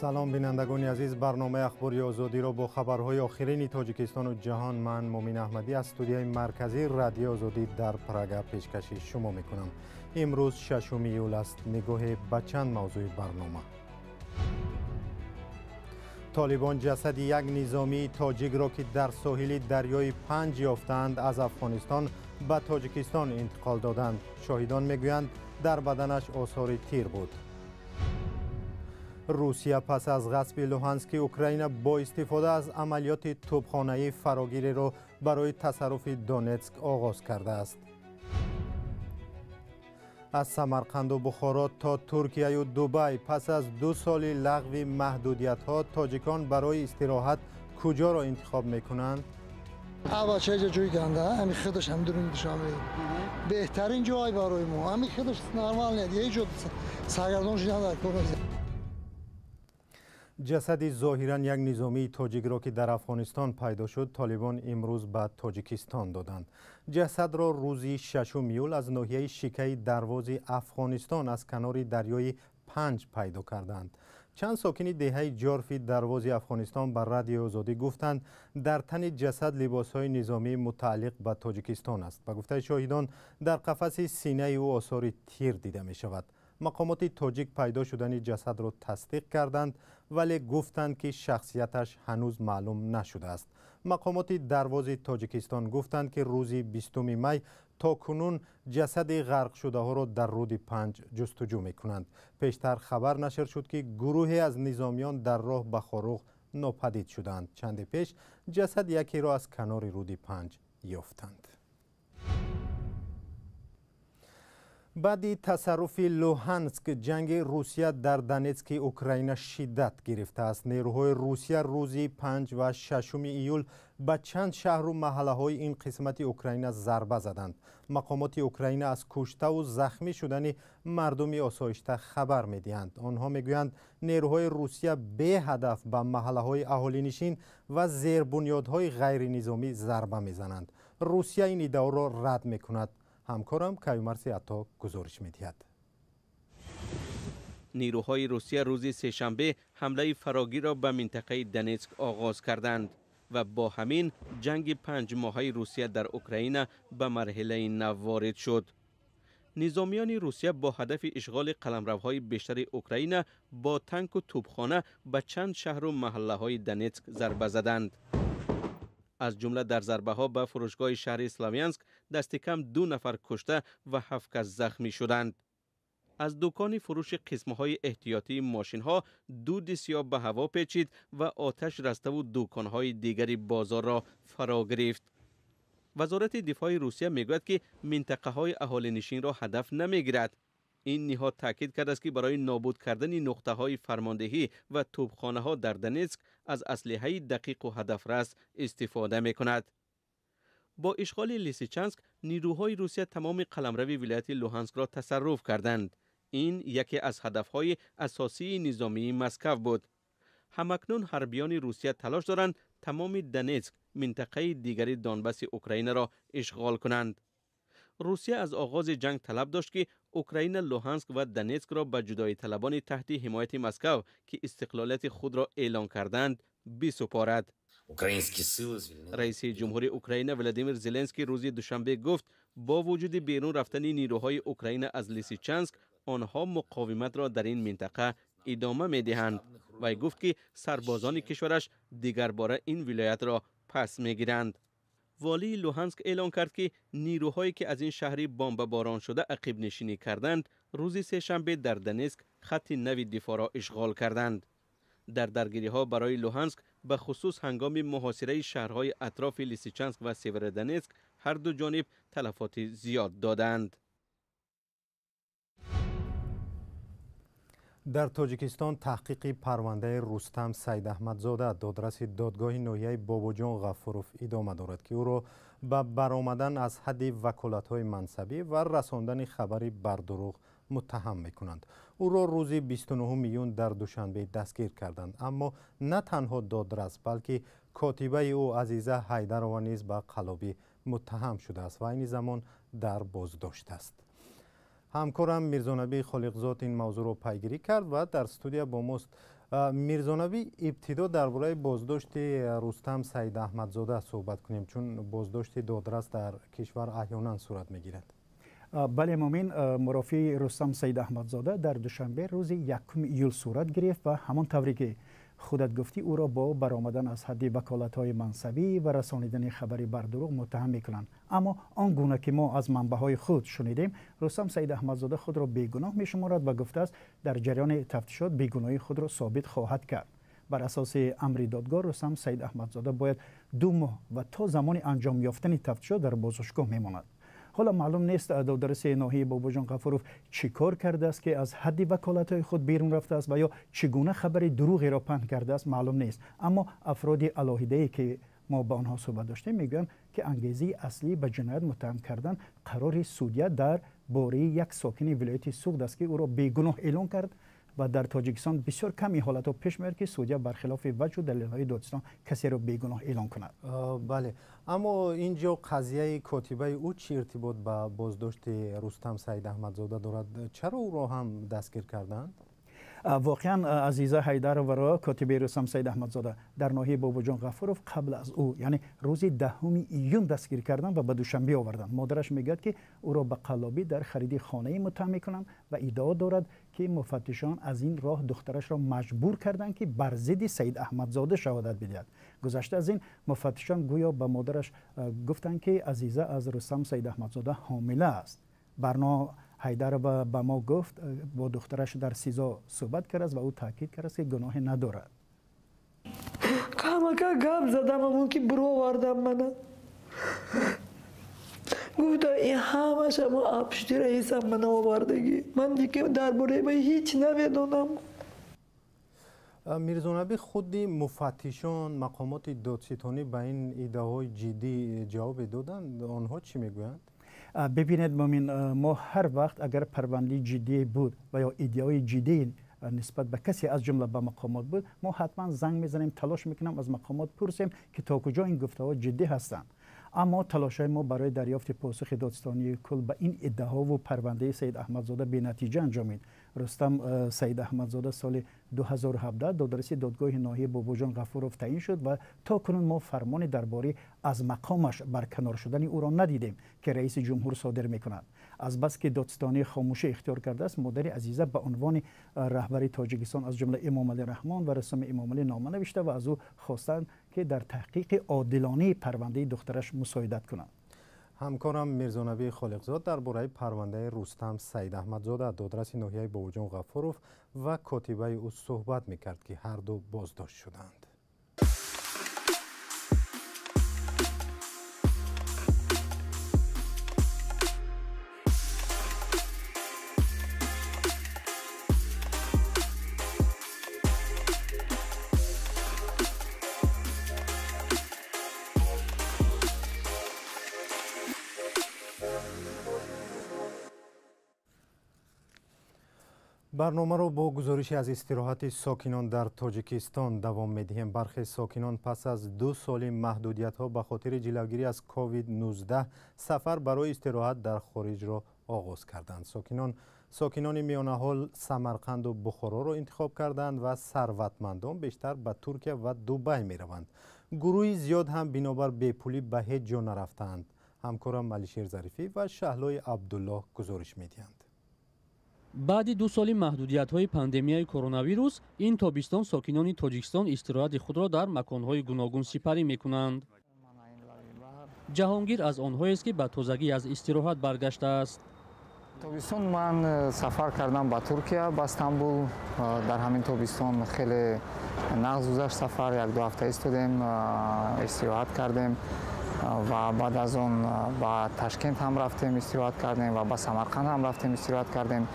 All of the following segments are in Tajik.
Салом, бинандагони азиз. Барномаи Ахбори Озодиро бо хабарҳои охирини Тоҷикистону ҷаҳон ман, Мумин Аҳмадӣ, аз студияи марказии Радиои Озодӣ дар Прага пешкаши шумо мекунам. Имрӯз 6 июл аст. Нигоҳе ба чанд мавзӯи барнома. Толибон ҷасади як низомии тоҷикро, ки дар соҳили дарёи Панҷ ёфтаанд, аз Афғонистон ба Тоҷикистон интиқол доданд. Шоҳидон мегӯянд, дар баданаш осори тир буд. Русия пас аз ғасби Луҳански Украина бо истифода аз амалиёти тӯбхонаӣ фарогириро барои тасарруфи Донетск оғоз кардааст. Аз Самарқанду Бухоро то Туркияю Дубай, пас аз 2 соли лағви маҳдудиятҳо тоҷикон барои истироҳат куҷоро интихоб мекунанд? Аввал ча ҷои ганда, ҳами худаш ҳам дуруни Душанбе. Беҳтарин ҷой барои мо. Ҳами худаш нормал нет. Ҳеҷ ҷо саргардон шудан дар кор нест. Ҷасади зоҳиран як низомии тоҷикро, ки дар Афғонистон пайдо шуд, толибон имрӯз ба Тоҷикистон доданд. Ҷасадро рӯзи 6 июл аз ноҳияи Шикаи Дарвози Афғонистон аз канори дарёи Панҷ пайдо карданд. Чанд сокини деҳаи Ҷорфи Дарвози Афғонистон ба Радиои Озодӣ гуфтанд, дар тани ҷасад либосҳои низомии мутааллиқ ба Тоҷикистон аст. Ба гуфтаи шоҳидон, дар қафаси синаи ӯ осори тир дида мешавад. Мақомоти тоҷик пайдо шудани ҷасадро тасдиқ карданд, вале гуфтанд, ки шахсияташ ҳанӯз маълум нашудааст. Мақомоти Дарвози Тоҷикистон гуфтанд, ки рӯзи 20 май то кунун ҷасади ғарқшудаҳоро дар руди Панҷ ҷустуҷӯ мекунанд. Пештар хабар нашр шуд, ки гурӯҳе аз низомиён дар роҳ ба Хоруғ нопадид шуданд. Чанде пеш ҷасад якеро аз канори руди Панҷ ёфтанд. Баъди тасарруфи Луҳанск ҷанги Русия дар Донетски Украина шиддат гирифтааст. Нерӯҳои Русия рӯзи 5 ва 6 июл ба чанд шаҳру маҳаллаҳои ин қисмати Украина зарба заданд. Мақомоти Украина аз куштаву захмӣ шудани мардуми осоишта хабар медиҳанд. Онҳо мегӯянд, нерӯҳои Русия беҳадаф ба маҳаллаҳои аҳолинишин ва зербунёдҳои ғайринизомӣ зарба мезананд. Русия ин иддаоро рад мекунад. Ҳамкорам Каюмарси Ато гузориш медиҳад. Нерӯҳои Русия рӯзи сешанбе ҳамлаи фарогирро ба минтақаи Донетск оғоз карданд ва бо ҳамин ҷанги 5 моҳаи Русия дар Украина ба марҳилаи нав ворид шуд. Низомиёни Русия бо ҳадафи ишғоли қаламравҳои бештари Украина бо танку тӯбхона ба чанд шаҳру маҳаллаҳои Донетск зарба заданд. Аз ҷумла дар зарбаҳо ба фурӯшгоҳи шаҳри Славянск дасти кам 2 нафар кушта ва 7 кас захмӣ шуданд. Аз дукони фурӯши қисмҳои эҳтиётии мошинҳо дуди сиёҳ ба ҳаво печид ва оташ раставу дуконҳои дигари бозорро фаро гирифт. Вазорати дифои Русия мегӯяд, ки минтақаҳои аҳолинишинро ҳадаф намегирад. Ин ниҳод таъкид кардааст, ки барои нобуд кардани нуқтаҳои фармондеҳӣ ва тӯбхонаҳо дар Донетск аз аслиҳаи дақиқу ҳадафрас истифода мекунад. Бо ишғоли Лисичанск нирӯҳои Русия тамоми қаламрави вилояти Луҳанскро тасарруф карданд. Ин яке аз ҳадафҳои асосии низомии Москав буд. Ҳамакнун ҳарбиёни Русия талош доранд тамоми Донетск, минтақаи дигари Донбасси Украинаро ишғол кунанд. Русия аз оғози ҷанг талаб дошт, ки Украина Луҳанск ва Донетскро ба ҷудоиталабони таҳти ҳимояти Москав, ки истиқлолияти худро эълон карданд, бисупорад. Раиси ҷумҳури Украина Владимир Зеленский рӯзи душанбе гуфт, бо вуҷуди берун рафтани нирӯҳои Украина аз Лисичанск онҳо муқовиматро дар ин минтақа идома медиҳанд. Вай гуфт, ки сарбозони кишвараш дигарбора ин вилоятро пас мегиранд. Волии Луҳанск эълон кард, ки нирӯҳое, ки аз ин шаҳри бомбабороншуда ақибнишинӣ карданд, рӯзи сешанбе дар Донетск хатти нави дифоъро ишғол карданд. Дар даргириҳо барои Луҳанск, ба хусус ҳангоми муҳосираи шаҳрҳои атрофи Лисичанск ва Северодонетск, ҳар ду ҷониб талафоти зиёд доданд. Дар Тоҷикистон таҳқиқи парвандаи Рустам Сайдаҳмадзода, додраси додгоҳи ноҳияи Бобоҷон Ғафуров, идома дорад, ки ӯро ба баромадан аз ҳадди ваколатҳои мансабӣ ва расондани хабари бардурӯғ муттаҳам мекунанд. Ӯро рӯзи 29 июн дар Душанбе дастгир карданд, аммо на танҳо додрас, балки котибаи ӯ Азиза Ҳайдарова низ ба қаллобӣ муттаҳам шудааст ва айни замон дар боздошт аст. Ҳамкорам Мирзонабӣ Холиқзод ин мавзӯъро пайгирӣ кард ва дар студия бо мост. Мирзонаби, ибтидо дар бораи боздошти Рустам Саидаҳмадзода суҳбат кунем, чун боздошти додрас дар кишвар аҳёнан сурат мегирад. Бале, Мумин, мурофиаи Рустам Саидаҳмадзода дар Душанбе рӯзи 1 июл сурат гирифт ва ҳамон тавре ки худат гуфтӣ, ӯро бо баромадан аз ҳадди ваколатҳои мансабӣ ва расонидани хабари бардурӯғ муттаҳам мекунанд. Аммо он гуна ки мо аз манбаъҳои худ шунидем, Рустам Саидаҳмадзода худро бегуноҳ мешуморад ва гуфтааст, дар ҷараёни тафтишот бегуноҳии худро собит хоҳад кард. Бар асоси амри додгоҳ, Рустам Саидаҳмадзода бояд 2 моҳ ва то замони анҷом ёфтани тафтишот дар боздоштгоҳ мемонад. Ҳоло маълум нест додараси ноҳияи Бобоҷон Ғафуров чӣ кор кардааст, ки аз ҳадди ваколатҳои худ берун рафтааст ва ё чӣ гуна хабари дурӯғеро паҳн кардааст, маълум нест. Аммо афроди алоҳидае ки мо ба онҳо суҳбат доштем, мегӯянд, ки ангезаи аслӣ ба ҷиноят муттаҳам кардан қарори судя дар бораи як сокини вилояти Суғд аст, ки ӯро бегуноҳ эълон кард ва дар Тоҷикистон бисёр ками ҳолатҳо пеш меояд, ки судя бархилофи ваҷҳу далелҳои додстон касеро бегуноҳ эълон кунад. Бале, аммо ин ҷо қазияи котибаи ӯ чӣ иртибот ба боздошти Рустам Саидаҳмадзода дорад? Чаро ӯро ҳам дастгир карданд? Воқеан, Азиза Ҳайдароваро, котибаи Рустам Саидаҳмадзода дар ноҳияи Бобоҷон Ғафуров қабл аз ӯ, яъне рӯзи 10 июн дастгир карданд ва ба Душанбе оварданд. Модараш мегӯяд, ки ӯро ба қаллобӣ дар хариди хонае муттаҳам мекунанд ва иддао дорад, ки муфаттишон аз ин роҳ духтарашро маҷбур карданд, ки бар зидди Саидаҳмадзода шаҳодат бидиҳад. Гузашта аз ин, муфаттишон гӯё ба модараш гуфтанд, ки Азиза аз Рустам Саидаҳмадзода ҳомила аст. Барно Ҳайдарова ба мо гуфт, бо духтараш дар СИЗО суҳбат кардааст ва ӯ таъкид кардааст, ки гуноҳе надорад. Камака гап задам, амон ки бировардам мана. Гуфта, ин ҳамаша мо апшти раисам мана овардагӣ. Ман диге дар бораи ба ҳеҷ намедонам. Мирзонаби, худи муфаттишон, мақомоти додситонӣ ба ин иддаоҳои ҷиддӣ ҷавобе доданд? Онҳо чӣ мегӯянд? Бибинед, Мумин, мо ҳар вақт агар парвандаи ҷиддие буд ва ё иддаои ҷиддие нисбат ба касе, аз ҷумла ба мақомот буд, мо ҳатман занг мезанем, талош мекунем, аз мақомот пурсем, ки то куҷо ин гуфтаҳо ҷиддӣ ҳастанд. Аммо талошҳои мо барои дарёфти посухи додситонии кул ба ин иддаҳову парвандаи Саидаҳмадзода бенатиҷа анҷомид. Рустам Саидаҳмадзода соли 2017 додараси додгоҳи ноҳияи Бобоҷон Ғафуров таъин шуд ва то кунун мо фармони дар бораи аз мақомаш барканор шудани ӯро надидем, ки раиси ҷумҳур содир мекунад. Азбаски додситонии хомӯшӣ ихтиёр кардааст, модари Азиза ба унвони раҳбари Тоҷикистон, аз ҷумла Эмомалӣ Раҳмон ва Рустами Эмомалӣ нома навишта ва аз ӯ хостанд, ки дар таҳқиқи одилонаи парвандаи духтараш мусоидат кунанд. Ҳамкорам Мирзонаби Холиқзод дар бораи парвандаи Рустам Саидаҳмадзода, додраси ноҳияи Бобоҷон Ғафуров ва котибаи ӯ суҳбат мекард, ки ҳарду боздошт шуданд. Барномаро бо гузорише аз истироҳати сокинон дар Тоҷикистон давом медиҳем. Бархе сокинон пас аз 2 соли маҳдудиятҳо ба хотири ҷилавгирӣ аз COVID-19 сафар барои истироҳат дар хориҷро оғоз карданд. Сокинони миёнаҳол Самарқанду Бухороро интихоб карданд ва сарватмандон бештар ба Туркия ва Дубай мераванд. Гурӯҳи зиёд ҳам бинобар бепулӣ ба ҳеҷ ҷо нарафтаанд. Ҳамкорам Алишер Зарифӣ ва Шаҳлои Абдуллоҳ гузориш медиҳанд. Баъди 2 соли маҳдудиятҳои пандемияи коронавирус, ин тобистон сокинони Тоҷикистон истироҳати худро дар маконҳои гуногун сипарӣ мекунанд. Ҷаҳонгир аз онҳоест, ки ба тозагӣ аз истироҳат баргаштааст. Тобистон ман сафар кардам ба Туркия, ба Стамбул. Дар ҳамин тобистон хеле нағз гузашт сафар, 1-2 ҳафта истодем, истироҳат кардем ва баъд аз он ба Ташкент ҳам рафтем, истироҳат кардем ва ба Самарқанд ҳам рафтем, истироҳат кардем.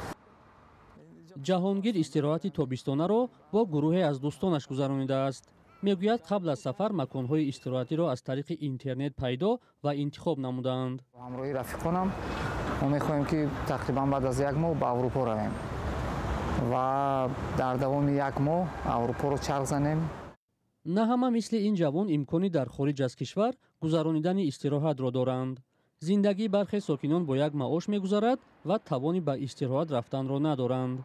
Ҷаҳонгир истироҳати тобистонаро бо гурӯҳе аз дӯстонаш гузаронидааст. Мегӯяд, қабл аз сафар маконҳои истироҳатиро аз тариқи интернет пайдо ва интихоб намуданд. Ҳамроҳи рафиқонам мо мехоҳем, ки тақрибан баъд аз 1 моҳ ба Аврупо равем ва дар давоми 1 моҳ Аврупоро чарх занем. На ҳама мисли ин ҷавон имкони дар хориҷ аз кишвар гузаронидани истироҳатро доранд. Зиндагии бархе сокинон бо як маош мегузарад ва тавони ба истироҳат рафтанро надоранд.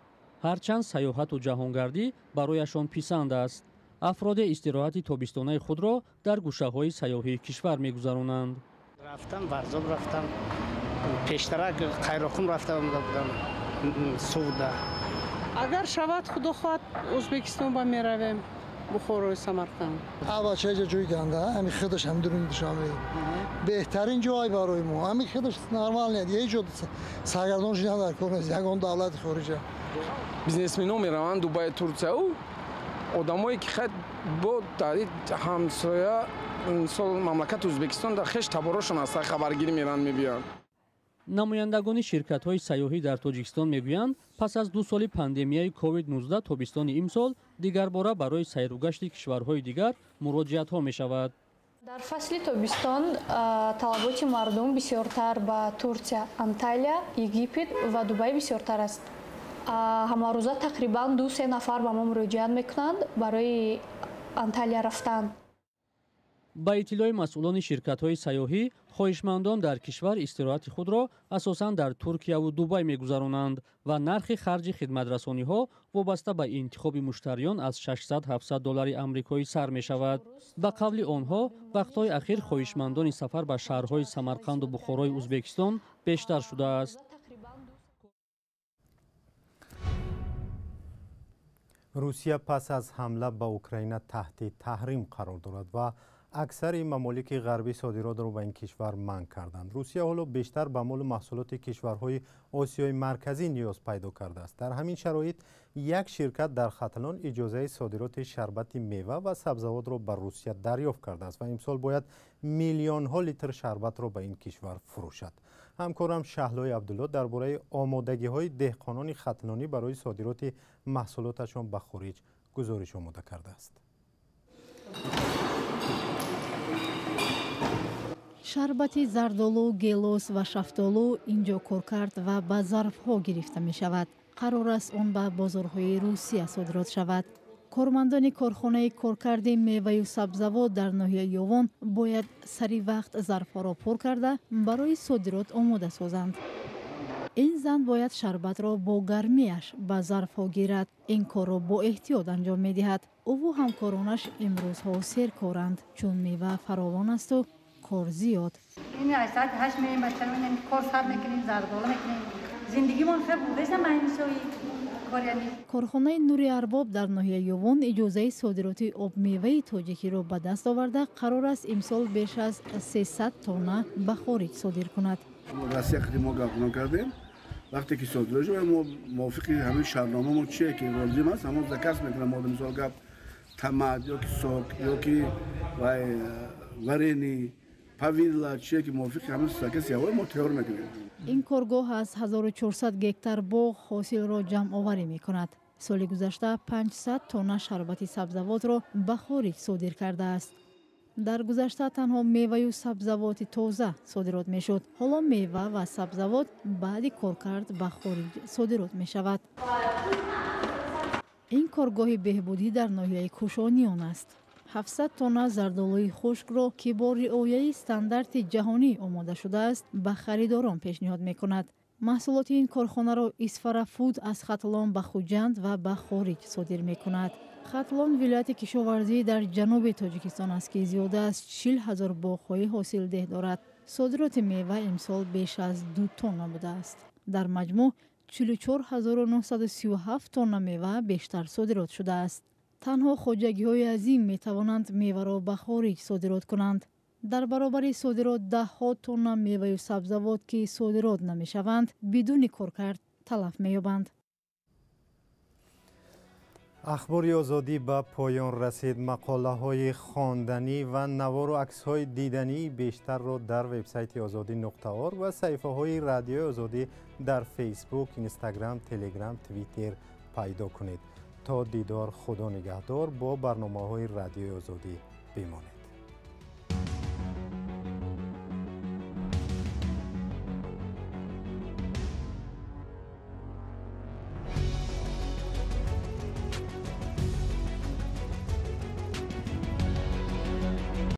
Ҳарчанд сайёҳату ҷаҳонгардӣ барояшон писанд аст. Афроде истироҳати тобистонаи худро дар гӯшаҳои сайёҳии кишвар мегузаронанд. Рафтам, Варзоб рафтам, пештарак Қайроқум рафта омада будам, Сувда. Агар шавад, худо хоҳад, Ӯзбекистон ба меравем, Бухорои, Самарқанд. Бача ҷо ҷои ганда, ҳами худаш ҳам дуруни Душанбе. Беҳтарин ҷой барои мо. Ҳами худаш нормал нест. Ҳеҷ ҷо саргардон шудан дар кор нест, ягон давлати хориҷа. Бизнесмено мераванд Дубай, Турсия, одамое ки хай бо дар ҳамсоя, мисол мамлакати Ӯзбекистон, дар хеш таборошон ҳаста, хабаргирӣ меранд, мебиёянд. Намояндагони ширкатҳои сайёҳӣ дар Тоҷикистон мегӯянд, пас аз 2 соли пандемияи COVID-19 тобистони имсол дигарбора барои сайругашти кишварҳои дигар муроҷиатҳо мешавад. Дар фасли тобистон талаботи мардум бисёртар ба Турсия, Анталия, Египет ва Дубай бисёртар аст. Ҳамарӯза тақрибан 2-3 нафар ба мо муроҷиат мекунанд барои Анталия рафтан. Ба иттилои масъулони ширкатҳои сайёҳӣ, хоҳишмандон дар кишвар истироҳати худро асосан дар Туркияву Дубай мегузаронанд ва нархи харҷи хидматрасониҳо вобаста ба интихоби муштариён аз 600-700 доллари амрикоӣ сар мешавад. Ба қавли онҳо, вақтҳои ахир хоҳишмандони сафар ба шаҳрҳои Самарқанду Бухорои Ӯзбекистон бештар шудааст. Русия пас аз ҳамла ба Украина таҳти таҳрим қарор дорад ва аксари мамолики ғарбӣ содиротро ба ин кишвар манъ карданд. Русия ҳоло бештар ба молу маҳсулоти кишварҳои Осиёи Марказӣ ниёз пайдо кардааст. Дар ҳамин шароит як ширкат дар Хатлон иҷозаи содироти шарбати мева ва сабзавотро ба Русия дарёфт кардааст ва имсол бояд миллионҳо литр шарбатро ба ин кишвар фурӯшад. Ҳамкорам Шаҳлои Абдулло дар бораи омодагиҳои деҳқонони хатлонӣ барои содироти маҳсулоташон ба хориҷ гузориш омода кардааст. Шарбати зардолу, гелос ва шафтолу инҷо коркард ва ба зарфҳо гирифта мешавад. Қарор аст он ба бозорҳои Русия содирот шавад. Кормандони корхонаи коркарди меваю сабзавот дар ноҳияи Ёвон бояд сари вақт зарфҳоро пур карда барои содирот омода созанд. Ин зан бояд шарбатро бо гармиаш ба зарфҳо гирад. Ин корро бо эҳтиёт анҷом медиҳад. Ӯву ҳамкоронаш имрӯзҳо серкоранд, чун мева фаровон асту кор зиёд. Ин аз соати 8 меем, бачаро кор сар мекунем, зардола мекунем. Зиндагимон хеле будааст, ма ин сои. Корхонаи Нури Арбоб дар ноҳияи Ёвон иҷозаи содироти обмеваи тоҷикиро ба даст оварда, қарор аст имсол беш аз 300 тонна ба хориҷ содир кунад. Россия қати мо гапгузор кардем. Вақте ки содирот шуд, мо мувофиқи ҳамин шартнома мо чие ки лозим аст, ҳамон заказ мекунем. Мо мисол гап томат ё ки сок ё ки варени, павидла, чие ки мувофиқи ҳамин заказ яво мо тайёр мекунем. Ин коргоҳ аз 1400 гектар боғ ҳосилро ҷамъоварӣ мекунад. Соли гузашта 500 тонна шарбати сабзавотро ба хориҷ содир кардааст. Дар гузашта танҳо меваю сабзавоти тоза содирот мешуд. Ҳоло мева ва сабзавот баъди коркард ба хориҷ содирот мешавад. Ин коргоҳи беҳбудӣ дар ноҳияи Кӯшониён аст. 700 тонна зардолуи хушкро, ки бо риояи стандарти ҷаҳонӣ омода шудааст, ба харидорон пешниҳод мекунад. Маҳсулоти ин корхонаро Исфарафуд аз Хатлон ба Хуҷанд ва ба хориҷ содир мекунад. Хатлон вилояти кишоварзӣ дар ҷануби Тоҷикистон аст, ки зиёда аз 40 000 боғҳои ҳосилдеҳ дорад. Содироти мева имсол беш аз 2 тонна будааст. Дар маҷмӯъ 44 937 тонна мева бештар содирот шудааст. Танҳо хоҷагиҳои азим метавонанд меваро ба хориҷ содирот кунанд. Дар баробари содирот даҳҳо тонна меваю сабзавот, ки содирот намешаванд, бидуни коркард талаф меёбанд. Ахбори Озодӣ ба поён расид. Мақолаҳои хонданӣ ва навору аксҳои дидании бештарро дар вебсайти озодӣ.орг ва саҳифаҳои Радиои Озодӣ дар Фейсбук, Инстаграм, Телеграм, Твиттер пайдо кунед. То дидор, Худо нигаҳдор. Бо барномаҳои Радиои Озодӣ бимонед.